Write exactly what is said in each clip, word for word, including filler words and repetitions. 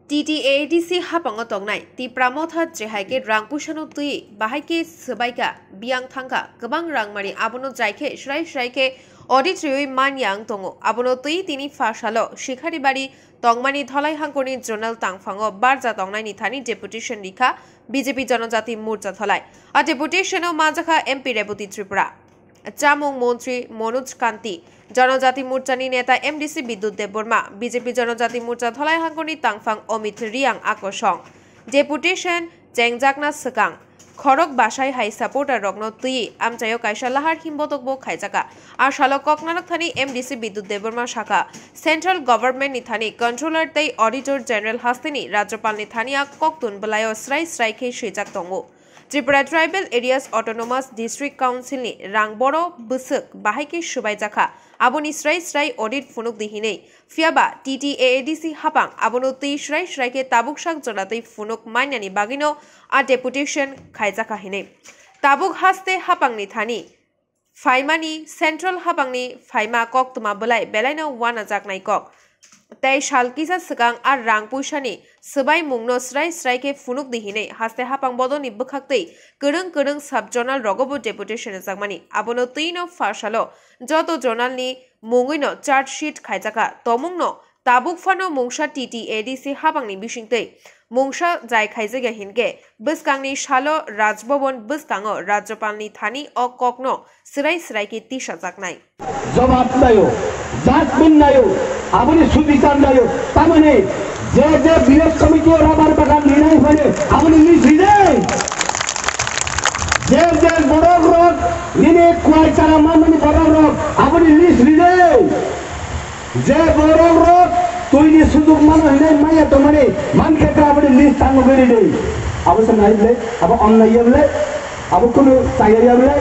T T A A D C hapango tongnai Tipra Motha jehai khe rang puisano twi bahai khe swbaikha, biyang thangkha, kwbang rang mari abono jai khe srai srai khe audit riwi manya wng tongo. Abono twi tini pha salo Sikharibari tongmani Dholai hangkorni zonal tangphango barja tongnaini thani deputation rikha B J P Jonojati Morcha Dholai. A deputation-o manjakha M P Rebati Tripura, Chamung Montri Manoj Kanti, Jonojati Morchani neta M D C Bidyut Debbarma, B J P Jonojati Morcha Dholai hangkorni tangphang Amit Riang Akosong. Deputation chengjakna swkang khorok bwsai hai supporter rokno twi amchaio kaisa lahar himbotokbo khaijakha. A salo Koknarak thani M D C Bidyut Debbarma sakha, Central Government ni thani Controller tei Auditor General hasteni Rajyapal ni thani a koktun bwlaio srai srai khe swijak tongo. Tripura Tribal Areas Autonomous District Council ni rang boro bwswk bahai khe swbaijakha, aboni srai srai audit phunukdi hinwi. Phiyaba T T A A D C hapang abono twi srai srai khe tabuk sak jora twi phunuk mainani bagwino a deputation khaijakha hinwi. Tabuk haste hapangni thani phaimani, Central hapangni phaima koktwma bwlai belaino uanajaknai kok. Tei sal kisa swkang a rang puisani swbaimungno srai srai khe phunukdi hinwi haste hapang bodolni bwkhaktwi kwrwng kwrwng sub-zonal rogobo deputation rwjakmani. Abono twino pha salo joto zonalni mungwino charge sheet khaijakha. Tomungno tabuk phano mungsa T T A D C hapangni bisingtwi mungsa jai khaijakya hinkhe bwskangni salo Raj Bhavan bwskango Rajyapalni thani o kokno srai srai khe tisajaknai. Jobab nayo, judgment nayo, aboni subichar nayo. Tamoni je je village committee o rabar bagan rinai phane aboni list rijai. Je je borok rok nini kwai chara manmani borok rok aboni list rijai. Je borok rok twini sujuk mano hinai maya tongmani mankhe khe aboni list tango gwi rijai. Abo se nai bwle, abo onnai ya bwle, abo kunu chaya ya bwle.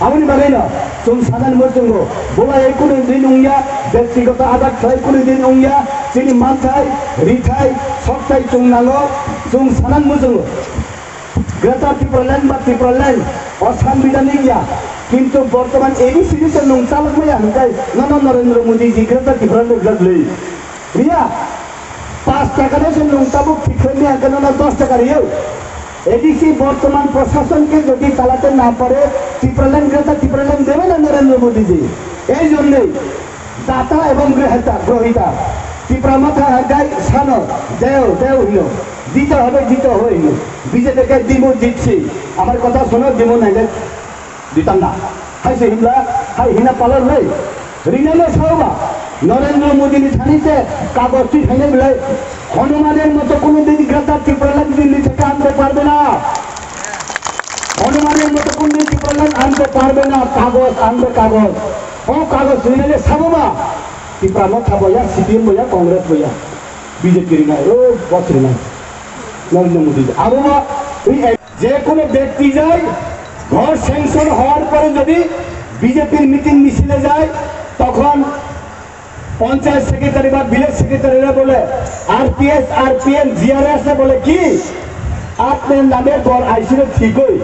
Aboni bagwino chwng sanani muchungo, bolai kunu din wngya, bektigoto ajak khlai kunu din wngya, chini manthai, rithai, sokthai chwng nango, chwng sanani muchungo. Greater Tipraland ba Tipraland o sanbidhanik ya, kintu bortoman A D C ni se nwng chalok maya hwnkhai nono Narendra Modi ji Greater Tipraland rwglak lwi. Riya, paanch taka no se nwng tabuk thik khlai maya hwnkhai nono dos taka riyo. A D C bortoman proshason ke jodi chalate na pare, Tipraland Greater Tipraland debe na Narendra Modi ji. Ei jonnoi data ebong grehita, grohita, Tipra Motha hwnkhai sano, deo, deo hino, dite hobe, dite hobe hino. B J P ke dibo jitsi. Amar kotha suno, dibo naile. Ditanda. Hai se himla, hai hina palar lai. Rinai le saoba. Narendra Modi ni thani se kagoj twi thainai belai. হনুমানের মতো কোনোদিন গ্রেটার ত্রিপুরাল্যান্ড দিল্লি থেকে আনতে পারবে না। হনুমানের মতো কোনোদিন ত্রিপুরাল্যান্ড আনতে পারবে না। কাগজ আনবে, কাগজ। ও কাগজ rinai le saoba. Tipra Motha boya, C P M boya, Congress boya, B J P rinai, o bos rinai. Narendra Modi. Abo ma, oi যে কোনো ব্যক্তি যায়, ঘর স্যাংশন হওয়ার পরে যদি বিজেপির মিটিং মিছিলে যায়, তখন পঞ্চায়েত সেক্রেটারি বা ভিলেজ সেক্রেটারিরা বলে, আরপিএস, আরপিএম, জিআরএস এ বলে কি, আপনার নামে ঘর আইছিল ঠিকই,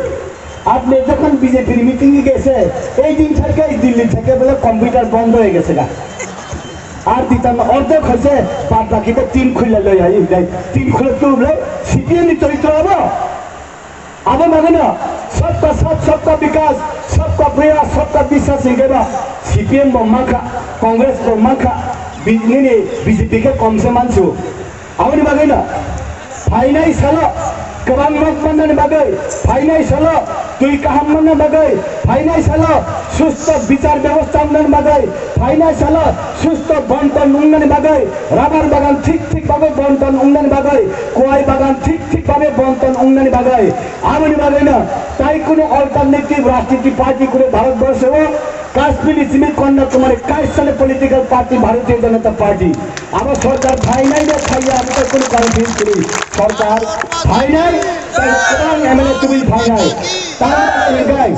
আপনি যখন বিজেপির মিটিং এ গেছে, এই দিন থেকে এই দিল্লি থেকে বলে কম্পিউটার বন্ধ হয়ে গেছে গা। আর দিতাম না, অর্ধেক হয়েছে, বাদ বাকিটা টিন খুলে লই আই, টিন খুলে তো বলে সিপিএম নি চরিত্র হবো। Abo bagwino sabka saath, sabka vikas, sabka prayas, sabka vishwas hinkhe ba C P M bo mankha, Congress bo mankha, bi-, nini B J P khe komse mansu. Aboni bagwino phainai salo kwbang nok mannani bagwi, phainai salo twi kaham manna bagwi, phainai salo susto bichar bebosta wngnani bagwi, phainai salo susto bonton wngnani bagwi, rabar bagan thik thik bagwi bonton wngnani bagwi, kuai bagan thik thik bagwi bonton wngnani bagwi, Aboni bagwino tai kunu alternative rajniti party kunu Bharatborsho o Kashmir ni simi Kanyakumari kaisa ni political party Bharatiya Janata Party. Abo sorkar phainai de phaiya, abo tai kunu confuse kwrwi. Sorkar phainai, tai kwbang M L A tubui phainai. Tamo hwnkhai